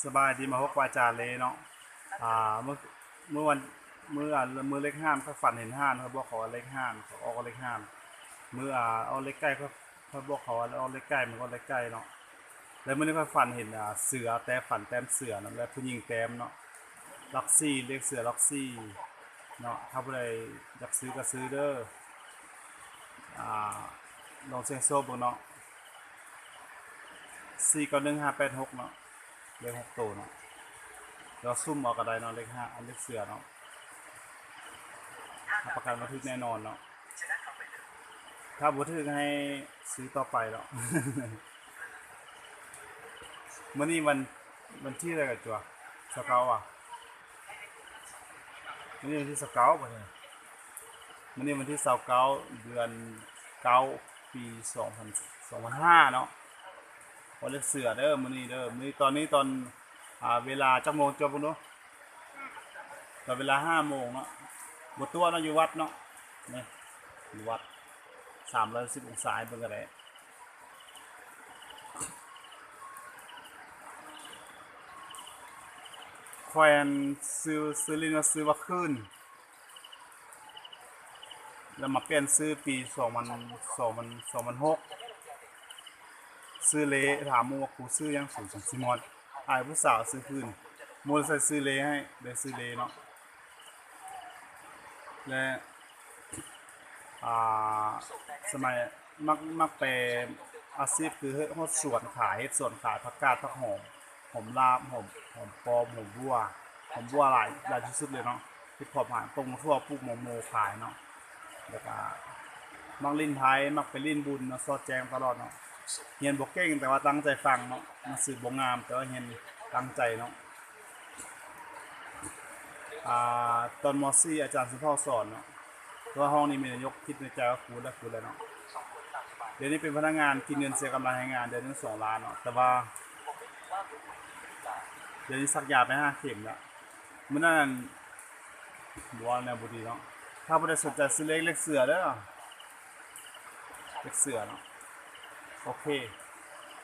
ສະບາຍດີ ມາພົບກັບອາຈານເລເນາະ. ອ່າ ມື້ ມື້ວັນ ມື້ ອ່າ ມື້ເລກຮ້ານ ຂ້ອຍຝັນເຫັນຮ້ານ ຂ້ອຍບອກເຂົາວ່າເລກຮ້ານ ເຂົາອອກເລກຮ້ານ. ມື້ ອ່າ ອອກເລກໄກ່ ຂ້ອຍ ຂ້ອຍບອກເຂົາວ່າອອກເລກໄກ່ ມັນກໍອອກເລກໄກ່ເນາະ. ແລ້ວມື້ນີ້ຂ້ອຍຝັນເຫັນ ອ່າ ເສືອ ແຕ້ມ ຝັນແຕ້ມເສືອນຳ ແລະ ຜູ້ຍິງແຕ້ມເນາະ ຫຼັກສີ່ ເລກເສືອ ຫຼັກສີ່ເນາະ. ຖ້າຜູ້ໃດຢາກຊື້ກໍຊື້ເດີ ອ່າ ລອງສ່ຽງໂຊກເບິ່ງເນາະ. ສີ່ເກົ້າໜຶ່ງຫ້າແປດຫົກເນາະ ເລກຫົກໂຕເນາະ. ແລ້ວສຸ່ມເອົາກໍໄດ້ເນາະ ເລກຫ້າ ເລກເສືອເນາະ. ຮັບປະກັນວ່າຖືກແນ່ນອນເນາະ. ຖ້າບໍ່ຖືກໃຫ້ຊື້ຕໍ່ໄປເນາະ. ມື້ນີ້ວັນ ວັນທີເທົ່າໃດກະຈົວະ? ຊາວເກົ້າຫວາ? ມື້ນີ້ວັນທີຊາວເກົ້າບໍ່ນີ້? ມື້ນີ້ວັນທີຊາວເກົ້າ ເດືອນເກົ້າ ປີສອງພັນ ສອງພັນຫ້າເນາະ. ອອກເລກເສືອເດີມື້ນີ້ເດີ. ມື້ນີ້ ຕອນນີ້ຕອນ ອ່າ ເວລາຈັກໂມງ ຈົວເບິ່ງດູ. ຕອນເວລາຫ້າໂມງເນາະ. ບໍ່ຕົວະເນາະ ຢູ່ວັດເນາະ. ນີ້ ຢູ່ວັດ ສາມຮ້ອຍຫົກສິບອົງສາ ໃຫ້ເບິ່ງກໍໄດ້. ຂ້ອຍອັນ ຊື່ ຊື່ຫຼິ້ນວ່າ ຊື່ວ່າຄືນ ແລ້ວມາປ່ຽນຊື່ປີສອງພັນ ສອງພັນ ສອງພັນຫົກ ຊື່ເລ. ຖາມໝູ່ວ່າ ກູຊື່ຫຍັງ? ສູງ ສູງ ຊິມອນ. ອ້າຍຜູ້ສາວຊື່ຄືນ ໝູ່ໃສ່ຊື່ເລໃຫ້ ໄດ້ຊື່ເລເນາະ. ແລະ ອ່າ ສະໄໝ ມັກ ມັກແປອາຊີບຄືເຮັດຮອດສວນຂາຍ ເຮັດສວນຂາຍຜັກກາດ ຜັກຫອມ ຫອມລາບ ຫອມ ຫອມປ້ອມ ຫອມບົ່ວ ຫອມບົ່ວຫຼາຍ ຫຼາຍທີ່ສຸດເລີຍເນາະ. ເຮັດຂອບຫານ ປູກໝາກຖົ່ວ ປູກໝາກໂມຂາຍເນາະ. ແລ້ວກະມັກຫຼິ້ນໄພ ມັກໄປຫຼິ້ນບຸນເນາະ ສອດແຈ້ງຕະຫຼອດເນາະ. ຮຽນບໍ່ເກັ່ງ ແຕ່ວ່າຕັ້ງໃຈຟັງເນາະ. ໜັງສືບໍ່ງາມ ແຕ່ວ່າຮຽນຕັ້ງໃຈເນາະ. ອ່າ ຕອນ ມໍສີ່ ອາຈານສຸນເຜົ່າສອນເນາະ. ແຕ່ວ່າຫ້ອງນີ້ແມ່ນຍົກຄິດໃນໃຈວ່າຄູແລ້ວ ຄູແລ້ວເນາະ. ດຽວນີ້ເປັນພະນັກງານ ກິນເງິນເສຍກຳໄລແຮງງານ ເດືອນໜຶ່ງສອງລ້ານເນາະ. ແຕ່ວ່າດຽວນີ້ສັກຢາໄປຫ້າເຂັມແລ້ວ. ມື້ນັ້ນ ບໍ່ເວົ້າແນວບໍ່ດີເນາະ. ຖ້າຜູ້ໃດສົນໃຈຊື້ເລກ ເລກເສືອເດີ ເລກເສືອເນາະ. ໂອເຄ.